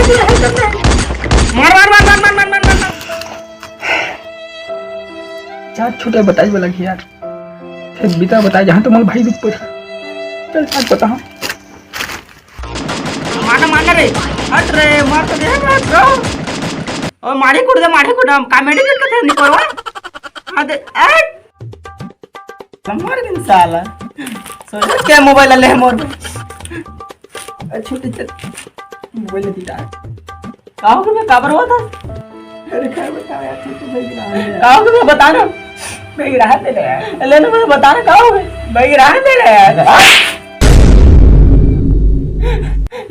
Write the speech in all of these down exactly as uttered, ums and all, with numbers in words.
मार, मार, मार। चार छोटे बताई वाला की यार। फिर बिता बताए जहाँ तो मोर भाई बित पर। चल, चार बता। मारना, मारना रे। हट रे, मार तो दे, मार तो। ओ, मारे कुड़ दे, मारे कुड़ दे। Comedy करके थे निकलवा। हाँ दे, हट। मार दिन साला। सोच क्या मोबाइल ले मोर। अच्छा, ठीक है। मोबाइल दे। का हो गया? काबर हुआ था? अरे, काय बताओ यार, तू तो भाई गिरा दे यार। का हो गया? बता ना। भाई गिरा दे ले यार। ले ना, मैं बता ना, का हो गया? भाई गिरा दे ले यार।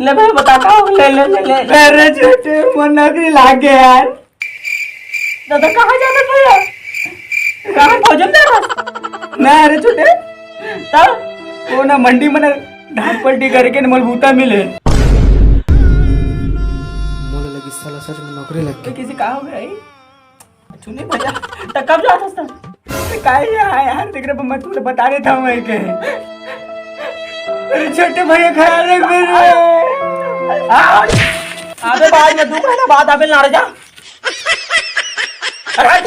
ले भाई, बता, का हो गया? ले, ले, ले, ले। अरे छोटे, मोर नौकरी लाग गया यार। दादा, कहाँ जाना भैया? कहाँ भोजन दे रहा? ना, अरे छोटे, तब वो ना मंडी में ना धान पलटी करके ना मलबूता मिले। मोला लगी साला सच में नौकरी लग गई। किसी कहा हो गया है? अच्छू नहीं भैया, तो कब जाता था? काय यार, यार, देख रहे, मैं तुझे बता देता हूँ, मैं के। अरे छोटे भैया, ख्याल रख मेरे। अबे बाद में, दो महीना बाद अबे लड़ जा। अरे